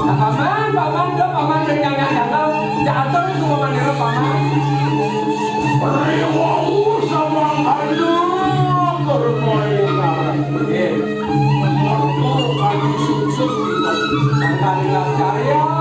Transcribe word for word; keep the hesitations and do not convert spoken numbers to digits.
Paman, paman, dah paman, dah nyangak-nyangak. Jatuh itu paman, ira paman. Rewa sama anak bermain. Eh, mergo kali susu itu. Angkalilas karya.